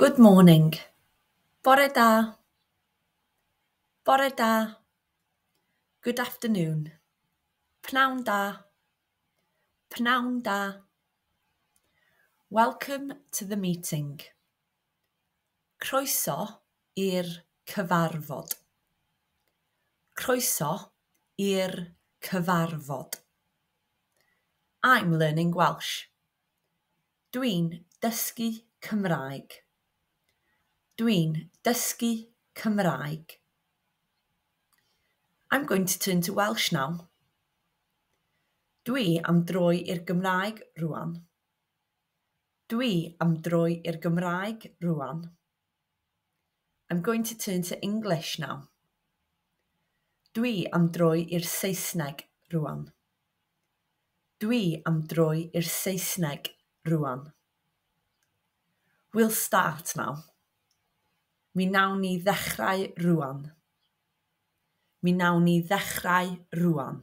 Good morning. Bore da. Bore da. Good afternoon. Pnawn da. Pnawn da. Welcome to the meeting. Croeso i'r cyfarfod. Croeso i'r cyfarfod. I'm learning Welsh. Dwi'n dysgu Cymraeg. Dwi'n dysgu Cymraeg. I'm going to turn to Welsh now. Dwi am droi i'r Gymraeg rŵan. Dwi am droi i'r Gymraeg rŵan. I'm going to turn to English now. Dwi am droi i'r Saesneg rŵan. Dwi am droi i'r Saesneg rŵan. We'll start now. Mi wnawn ni ddechrau rŵan. Mi wnawn ni ddechrau rŵan.